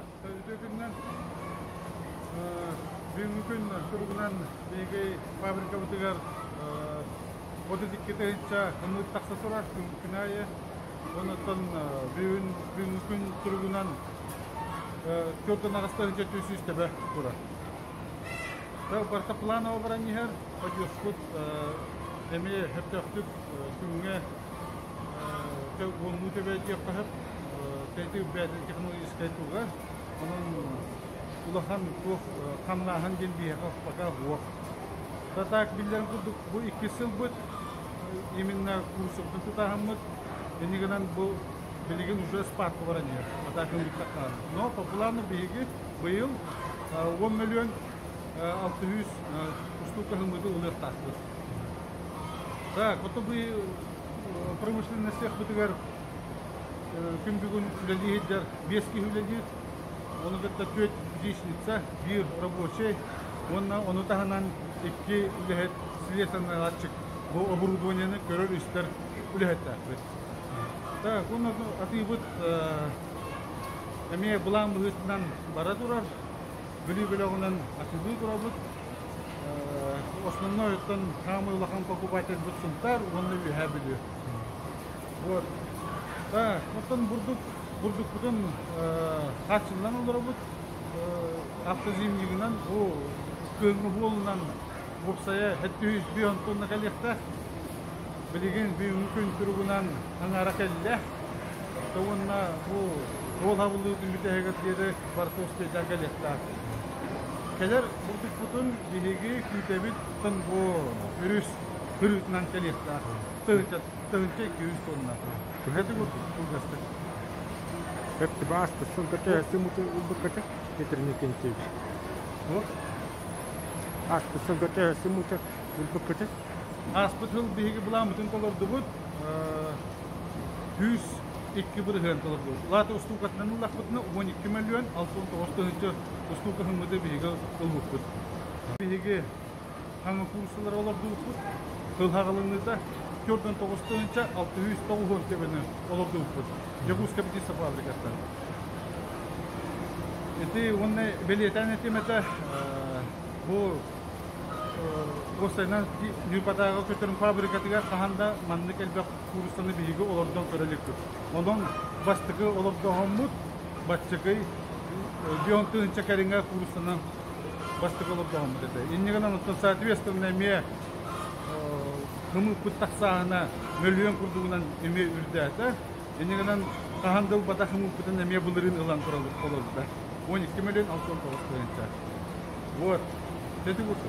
Үтүө күнүнэн. Бүгүҥҥү күн туругунан биһиги фабрикабытыгар 32 тыһыынча ымыыт тахса турар күн аайы. Онтон бүгүн бүгүҥҥү күн туругунан 48 тыһыынча 400 төбө турар. Барыта планово баран иһэр. Подъездпут эмиэ сөптөөхтүк күҥҥэ уоннуу төбө диэххэ сөп. Тэти бэйэтин технологическай туга. Онон улахан туох хамнааһын диэн биһиэхэ пока суох. Так биллэрин курдук бу иккис сылбыт именно курсубутун тутааһыммыт. Инньэ гынан бу билигин уже спадка баран иһэр. А так Но по плану биһиги быйыл 10 миллион 600 устуука ылмыты ылыахтаахпыт. Так, ото бу промышленность сыахпытыгар күн бүгүн үлэлии сылдьар биэс киһи үлэлиир. Ону кытта түөрт птичница, биир рабочий уонна ону таһынан икки үлэһит слесарный бу оборудованиены көрөр-истэр үлэһиттээхпит. Так, уонна атыыбыт эмиэ былаан быһыытынан бара турар. Бүлүү бөлөҕүнэн атыылыы турабыт. Основной оттон хаамыы улахан покупательбыт Сунтаар уонна Үөһээ Бүлүү. Вот. Так, оттон бурдук бурдукпутун хааччыллан олоробут. Автозимнигынан бу кыһыҥҥы буолунан уопсайа 705 тонна кэлиэхтээх. Билигин бүгүҥҥү күн туругунан аҥаара кэллэ. Уонна бу суол хабыллыытын бүтэһигэр диэри барыта успейдаан кэлиэхтээх. Кэлэр бурдукпутун биһиги күүтэбит бу өрүс кырыытынан кэлиэхтээх. Тыһыынча 200 тонна. Ити курдук кылгастык. Бааспыт сылга сымыты ылбыккыта Петр Никентьевич. Ааспыт сылга сымыты ылбыккыта Ааспыт сыл биһиги былааммытын толордубут. 102% толордубут. Лата устуукатынан ыллахпытына 12 миллион 69 тыһыынча устуука һыммыты биһиги ылбыппыт. Биһиги хаҥа курсалары олордубуппут. Тыл хаҕылыныыта 49 тыһыынча 690 төбөнү олордубуппут. Якутская птица фабрикаттан. Ити уонна бэлиэтээн этим этэ бу Уопсайынан Ньурбатааҕы көтөрүн фабрикатыгар хаһан да маннык элбэх кууруссаны биһиги олордон көрө иликпит. Онон бастакы олордоһоммут баччакый бион тыһыынча кэриҥэ кууруссаны бастакы олордоһоммут этэ. Инньэ гынан оттон соответственно эмиэ хымыыппыт тахсааһына мөлүйүөн курдугунан эмиэ үрдээтэ. Инньэ гынан хаһан да ылбатах хымыыппытын эмиэ былырыын ылан турабыт олордо. 12 мөлүйүөн 69 тыһыынча. Вот. Ити курдук.